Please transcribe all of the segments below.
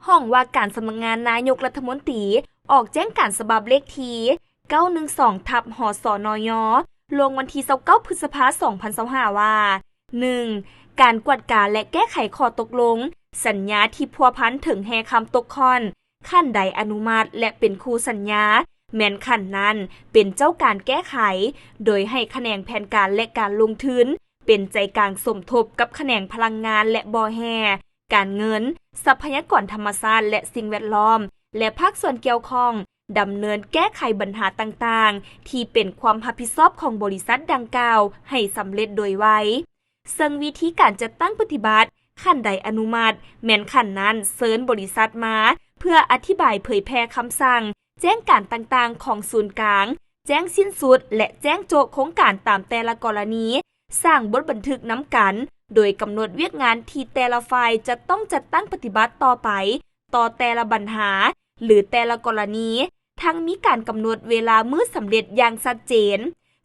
ຫ້ອງວ່າການສຳນັກງານນາຍົກລັດຖະມົນຕີ ອອກແຈ້ງການສະບັບເລກທີ ເກົ້າໜຶ່ງສອງ ທັບ ຫສນຍ ລົງວັນທີ ຊາວເກົ້າ ພຶດສະພາ ສອງພັນຊາວຫ້າ ວ່າ ໜຶ່ງ ການກວດກາ ແລະ ແກ້ໄຂຂໍ້ຕົກລົງ ສັນຍາທີ່ພົວພັນເຖິງແຮ່ຄຳຕົກຂ້ອນ ຂັ້ນໃດອະນຸມັດ ແລະ ເປັນຄູ່ສັນຍາ ແມ່ນຂັ້ນນັ້ນເປັນເຈົ້າການແກ້ໄຂ, ໂດຍໃຫ້ຂະແໜງແຜນການ ແລະ ການລົງທຶນ ເປັນໃຈກາງສົມທົບກັບຂະແໜງພະລັງງານ ແລະ ບໍ່ແຮ່, ການເງິນ, ຊັບພະຍາກອນທຳມະຊາດ ແລະ ສິ່ງແວດລ້ອມ ແລະ ພາກສ່ວນກ່ຽວຂ້ອງ ດຳເນີນແກ້ໄຂບັນຫາຕ່າງໆ ທີ່ເປັນຄວາມຮັບຜິດຊອບຂອງບໍລິສັດດັ່ງກ່າວໃຫ້ສຳເລັດໂດຍໄວ. ເຊິ່ງວິທີການຈັດຕັ້ງປະຕິບັດ ຂັ້ນໃດອະນຸມັດ ແມ່ນຂັ້ນນັ້ນເຊີນບໍລິສັດມາ ເພື່ອອະທິບາຍເຜີຍແຜ່ຄຳສັ່ງ ແຈ້ງການຕ່າງໆຂອງສູນກາງ, ແຈ້ງສິ້ນສຸດ ແລະ ແຈ້ງໂຈະໂຄງການຕາມແຕ່ລະກໍລະນີ, ສ້າງບົດບັນທຶກນຳກັນ ໂດຍກຳນົດວຽກງານທີ່ແຕ່ລະຝ່າຍຈະຕ້ອງຈັດຕັ້ງປະຕິບັດຕໍ່ໄປ ຕໍ່ແຕ່ລະບັນຫາ ຫຼື ແຕ່ລະກໍລະນີ, ທັງມີການກຳນົດເວລາມື້ສຳເລັດຢ່າງຊັດເຈນ.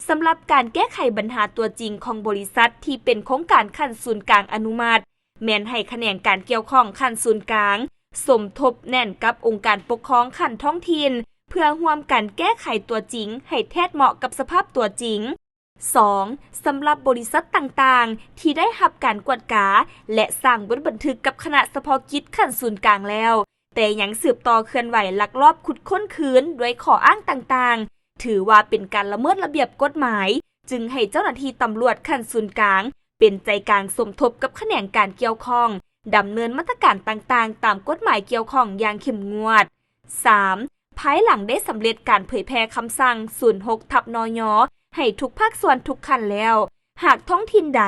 ສຳລັບການແກ້ໄຂບັນຫາຕົວຈິງຂອງບໍລິສັດທີ່ເປັນໂຄງການຂັ້ນສູນກາງອະນຸມັດ, ແມ່ນໃຫ້ຂະແໜງການກ່ຽວຂ້ອງຂັ້ນສູນກາງ ສົມທົບແໜ້ນກັບອົງການປົກຄອງຂັ້ນທ້ອງຖິ່ນ ເພື່ອຮ່ວມກັນແກ້ໄຂຕົວຈິງໃຫ້ແທດເໝາະກັບສະພາບຕົວຈິງ. ສອງ ສຳລັບບໍລິສັດຕ່າງໆ ທີ່ໄດ້ຮັບການກວດກາ ແລະ ສ້າງບົດບັນທຶກກັບຄະນະສະເພາະກິດຂັ້ນສູນກາງແລ້ວ, ແຕ່ຍັງສືບຕໍ່ເຄື່ອນໄຫວລັກລອບຂຸດຄົ້ນຄືນດ້ວຍຂໍ້ອ້າງຕ່າງໆ, ຖືວ່າເປັນການລະເມີດລະບຽບກົດໝາຍ, ຈຶ່ງໃຫ້ເຈົ້າໜ້າທີ່ຕຳຫຼວດຂັ້ນສູນກາງ ເປັນໃຈກາງສົມທົບກັບຂະແໜງການກ່ຽວຂ້ອງ ດຳເນີນມາດຕະການຕ່າງໆ ຕາມກົດໝາຍກ່ຽວຂ້ອງຢ່າງເຂັ້ມງວດ. ສາມ ພາຍຫຼັງໄດ້ສຳເລັດການເຜີຍແຜ່ຄຳສັ່ງ ສູນຫົກ ທັບ ນຍ ໃຫ້ທຸກພາກສ່ວນທຸກຂັ້ນແລ້ວ, ຫາກທ້ອງຖິ່ນໃດ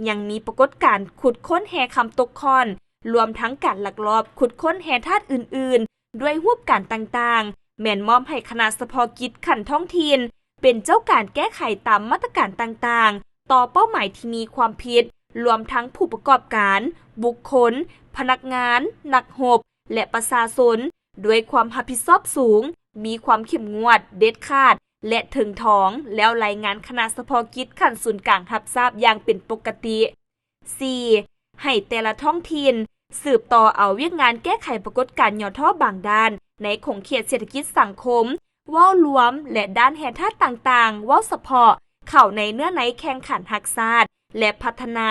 ຍັງມີປາກົດການຂຸດຄົ້ນແຮ່ຄຳຕົກຂ້ອນ, ລວມທັງການລັກລອບຂຸດຄົ້ນແຮ່ທາດອື່ນໆ ດ້ວຍຮູບການຕ່າງໆ, ແມ່ນມອບໃຫ້ຄະນະສະເພາະກິດຂັ້ນທ້ອງຖິ່ນ ເປັນເຈົ້າການແກ້ໄຂຕາມມາດຕະການຕ່າງໆ ຕໍ່ເປົ້າໝາຍທີ່ມີຄວາມຜິດ, ລວມທັງຜູ້ປະກອບການ, ບຸກຄົນ, ພະນັກງານ, ນັກຮົບ ແລະ ປະຊາຊົນ ດ້ວຍຄວາມຮັບຜິດຊອບສູງ, ມີຄວາມເຂັ້ມງວດ, ເດັດຂາດ ແລະ ເຖິງຖອງ ແລ້ວລາຍງານຄະນະສະເພາະກິດຂັ້ນສູນກາງຮັບຊາບຢ່າງເປັນປົກກະຕິ. ສີ່ ໃຫ້ແຕ່ລະທ້ອງຖິ່ນສືບຕໍ່ເອົາວຽກງານແກ້ໄຂປາກົດການຫຍໍ້ທໍ້ບາງດ້ານໃນຂົງເຂດເສດຖະກິດສັງຄົມ ເວົ້າລວມ ແລະ ດ້ານແຮ່ທາດຕ່າງໆ ເວົ້າສະເພາະ ເຂົ້າໃນເນື້ອໃນແຂ່ງຂັນຮັກຊາດ ແລະ ພັດທະນາ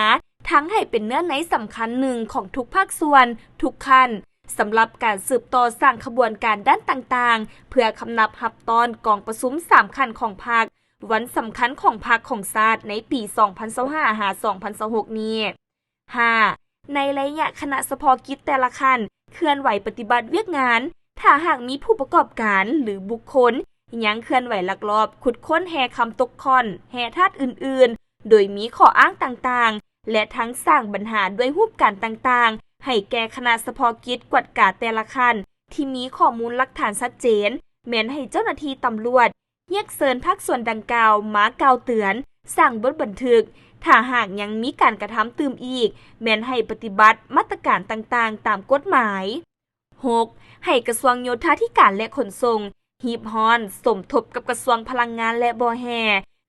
ທັງໃຫ້ເປັນເນື້ອໃນສຳຄັນໜຶ່ງຂອງທຸກພາກສ່ວນ, ທຸກຂັ້ນ ສຳລັບການສືບຕໍ່ສ້າງຂະບວນການດ້ານຕ່າງໆ ເພື່ອຄຳນັບຮັບຕ້ອນກອງປະຊຸມສາມຂັ້ນຂອງພັກ, ວັນສຳຄັນຂອງພັກຂອງຊາດໃນປີສອງພັນຊາວຫ້າ ຫາ ສອງພັນຊາວຫົກນີ້. ຫ້າ ໃນໄລຍະຄະນະສະເພາະກິດແຕ່ລະຂັ້ນເຄື່ອນໄຫວປະຕິບັດວຽກງານ, ຖ້າຫາກມີຜູ້ປະກອບການ ຫຼື ບຸກຄົນຍັງເຄື່ອນໄຫວລັກລອບຂຸດຄົ້ນແຮ່ຄຳຕົກຂ້ອນ, ແຮ່ທາດອື່ນໆ ໂດຍມີຂໍ້ອ້າງຕ່າງໆ ແລະ ທັງສ້າງບັນຫາດ້ວຍຮູບການຕ່າງໆ ໃຫ້ແກ່ຄະນະສະເພາະກິດກວດກາແຕ່ລະຂັ້ນ ທີ່ມີຂໍ້ມູນຫຼັກຖານຊັດເຈນ, ແມ່ນໃຫ້ເຈົ້າໜ້າທີ່ຕຳຫຼວດ ຮຽກເຊີນພາກສ່ວນດັ່ງກ່າວມາກ່າວເຕືອນ, ສ້າງບົດບັນທຶກ, ຖ້າຫາກຍັງມີການກະທຳຕື່ມອີກ, ແມ່ນໃຫ້ປະຕິບັດມາດຕະການຕ່າງໆຕາມກົດໝາຍ. ຫົກ ໃຫ້ກະຊວງໂຍທາທິການ ແລະ ຂົນສົ່ງ ຮີບຮ້ອນສົມທົບກັບກະຊວງພະລັງງານ ແລະ ບໍ່ແຮ່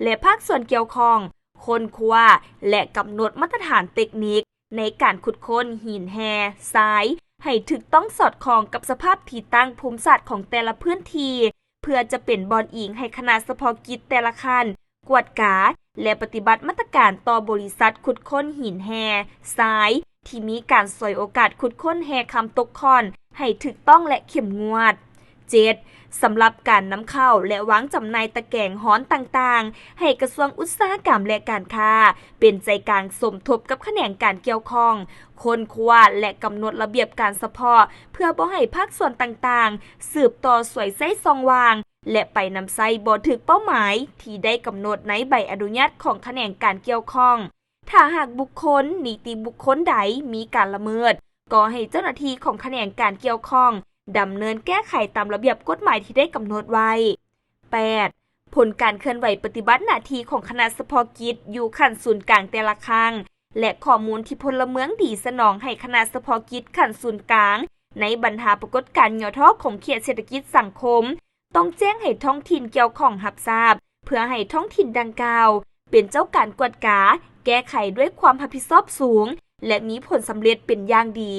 ແລະ ພາກສ່ວນກ່ຽວຂ້ອງ ຄົ້ນຄວ້າ ແລະ ກຳນົດມາດຕະຖານເຕັກນິກ ໃນການຂຸດຄົ້ນຫີນແຮ່ຊາຍ ໃຫ້ຖືກຕ້ອງສອດຄ່ອງກັບສະພາບທີ່ຕັ້ງພູມສາດຂອງແຕ່ລະພື້ນທີ່ ເພື່ອຈະເປັນບ່ອນອີງໃຫ້ຄະນະສະເພາະກິດແຕ່ລະຂັ້ນ ກວດກາ ແລະ ປະຕິບັດມາດຕະການຕໍ່ບໍລິສັດຂຸດຄົ້ນຫີນແຮ່ຊາຍ ທີ່ມີການສວຍໂອກາດຂຸດຄົ້ນແຮ່ຄຳຕົກຂ້ອນ ໃຫ້ຖືກຕ້ອງ ແລະ ເຂັ້ມງວດ. ເຈັດ ສຳລັບການນຳເຂົ້າ ແລະ ວາງຈຳໜ່າຍຕະແກງຮ້ອນຕ່າງໆ ໃຫ້ກະຊວງອຸດສາຫະກຳ ແລະ ການຄ້າ ເປັນໃຈກາງສົມທົບກັບຂະແໜງການກ່ຽວຂ້ອງ ຄົ້ນຄວ້າ ແລະ ກຳນົດລະບຽບການສະເພາະ ເພື່ອບໍ່ໃຫ້ພາກສ່ວນຕ່າງໆ ສືບຕໍ່ສວຍໃຊ້ຊ່ອງວ່າງ ແລະ ໄປນຳໃຊ້ບໍ່ຖືກເປົ້າໝາຍທີ່ໄດ້ກຳນົດໃນໃບອະນຸຍາດຂອງຂະແໜງການກ່ຽວຂ້ອງ. ຖ້າຫາກບຸກຄົນ, ນິຕິບຸກຄົນໃດມີການລະເມີດ, ກໍໃຫ້ເຈົ້າໜ້າທີ່ຂອງຂະແໜງການກ່ຽວຂ້ອງ ດຳເນີນແກ້ໄຂຕາມລະບຽບກົດໝາຍທີ່ໄດ້ກຳນົດໄວ້. ແປດ ຜົນການເຄື່ອນໄຫວປະຕິບັດໜ້າທີ່ຂອງຄະນະສະເພາະກິດຢູ່ຂັ້ນສູນກາງແຕ່ລະຄັ້ງ ແລະ ຂໍ້ມູນທີ່ພົນລະເມືອງດີສະໜອງໃຫ້ຄະນະສະເພາະກິດຂັ້ນສູນກາງ ໃນບັນຫາປາກົດການຫຍໍ້ທໍ້ຂອງເຂດເສດຖະກິດສັງຄົມ ຕ້ອງແຈ້ງໃຫ້ທ້ອງຖິ່ນກ່ຽວຂ້ອງຮັບຊາບ ເພື່ອໃຫ້ທ້ອງຖິ່ນດັ່ງກ່າວ ເປັນເຈົ້າການກວດກາ, ແກ້ໄຂດ້ວຍຄວາມຮັບຜິດຊອບສູງ ແລະ ມີຜົນສຳເລັດເປັນຢ່າງດີ.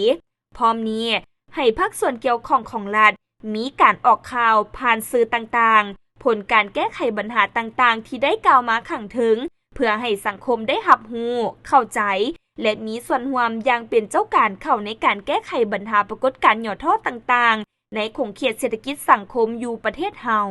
ພ້ອມນີ້, ໃຫ້ພາກສ່ວນກ່ຽວຂ້ອງຂອງລັດ ມີການອອກຂ່າວຜ່ານສື່ຕ່າງໆ ຜົນການແກ້ໄຂບັນຫາຕ່າງໆ ທີ່ໄດ້ກ່າວມາຂ້າງເທິງ ເພື່ອໃຫ້ສັງຄົມໄດ້ຮັບຮູ້, ເຂົ້າໃຈ ແລະ ມີສ່ວນຮ່ວມຢ່າງເປັນເຈົ້າການເຂົ້າໃນການແກ້ໄຂບັນຫາປາກົດການຫຍໍ້ທໍ້ຕ່າງໆ ໃນຂົງເຂດເສດຖະກິດສັງຄົມຢູ່ປະເທດເຮົາ.